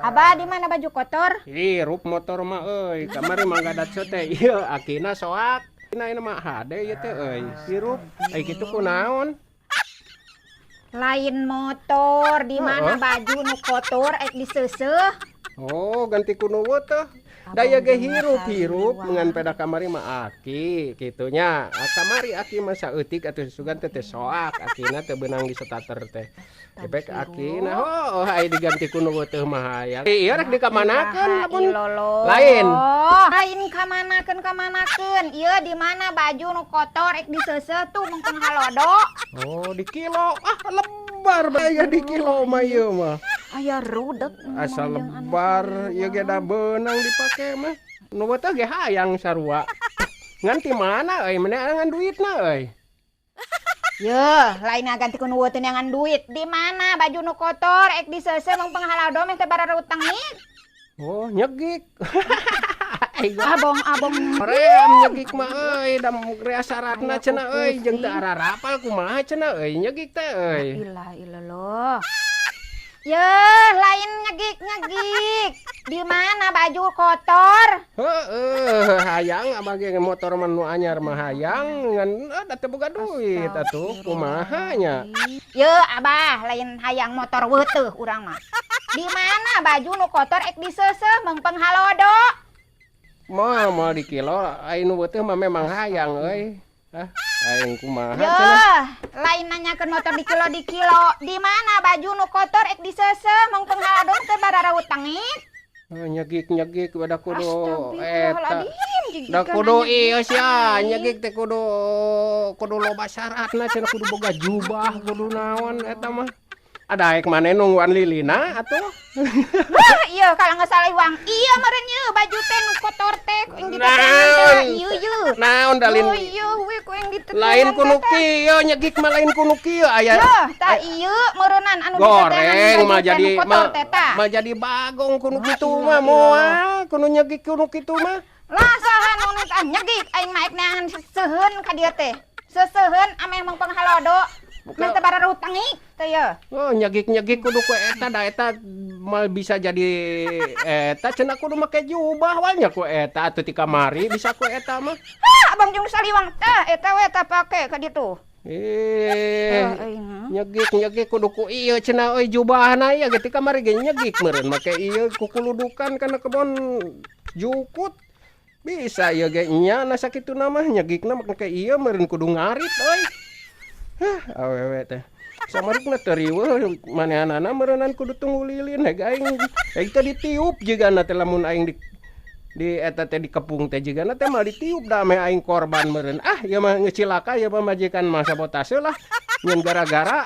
Abah, di mana baju kotor? Hirup motor mah euy, kamari mangga datso teh ieu akina soak. Nah, ini mah hade ieu teh euy. Hirup. Ai kitu kunaon? Lain motor, di mana baju nu kotor ek diseuseuh? Oh, ganti ku nu teh. Da ieu ge hirup hirup ngan peda kamari mah aki kitunya. Ah, kamari aki mah saeutik atuh sugan teh teh soak akina teh beunang di starter teh. Depek akina, oh, ai diganti ku nu teh mah hayang. Ieu rek dikamanakeun lamun Ilolo. Lain. Lain kamanakeun kamanakeun. Ieu di mana baju nu kotor ek diseuseuh tuh mungkin halodo. Oh, di kilo. Ah, lebar baya di kilo mah ieu mah. Aya rudet. Asal lebar ieu ge da beunang dipake mah. Nu teh ge hayang sarua. Ngan ti mana euy, mene ngan duitna euy. Yeuh, lain ganti ku nu teh ngan duit. Di mana baju nu kotor ek diseuseuh mung penghalodo meh teh bararutang nih. Oh, nyegik. Abong abong. Hoream nyegik mah euy, da rea syaratna cenah euy, jeung teu ararapal kumaha cenah euy nyegik teh euy. Ilah ilallah. Yeuh, lain nyegik nyegik. Di mana baju kotor? Heeh, hayang abah ge motor mah nu anyar mah hayang ngan da teu boga duit atuh kumaha nya. Yeuh, abah, lain hayang motor weuteuh urang mah. Di mana baju nu kotor ek diseuseuh mung penghalodo? Moal moal di kilo, ai nu weuteuh mah memang hayang euy. Ah, aing kumaha cenah. Yeuh, lain nanyakeun motor di kilo di kilo. Di mana baju nu kotor ek diseuseuh mung penghalodo teh bararautang nih? Oh, nyegik nyegik da kudu eta. Astagfirullahaladzim. Da kudu ieu sia, nyegik teh kudu kudu loba syaratna cenah, kudu boga jubah, kudu naon eta mah. Ada aek maneh nungguan lilina atuh. Wah, iya kalau nggak salah uang. Iya meureun ieu baju teh nu kotor teh ku yang ditetenan teh. Ieu ieu. Naon dalin? Oh iya we ku yang ditetenan. Lain teh, kuno teh. Kieu nyegik mah lain kuno kieu aya. Yeuh, tah ieu meureunan anu Goreng ditetenan mah baju teh jadi nu kotor mah teh tah. Mah jadi bagong kuno kitu mah, moal kuno nyegik kuno kitu mah. Lah, saha nu ah, nyegik aing mah ek neangan seseuheun ka dieu teh. Seseuheun ameh mung penghalodo. Meh teh bararutang teh ye. Oh, nyegik-nyegik kudu ku eta, da eta mal bisa jadi eta cenah kudu make jubah wanya ku eta atuh ti kamari bisa ku eta mah. Hah, abang jeung saliwang tah eta we tah pake ka ditu. Eh, aing mah. Nyegik nyegik kudu ku ieu cenah euy jubahna ieu ge ti kamari ge nyegik meureun make ieu kukuludukan kana kebon jukut. Bisa ieu ge nya na sakituna mah nyegikna make ieu meureun kudu ngarit euy. Hah, awewe teh. Samarukna teu riweuh manehanana meureunan kudu tunggu lilin heg aing heg teh ditiup jigana teh lamun aing di eta teh dikepung teh jigana teh mah ditiup da meh aing korban meureun. Ah, ieu mah geus cilaka ieu mah, majikan mah sabotase lah nyeun gara-gara.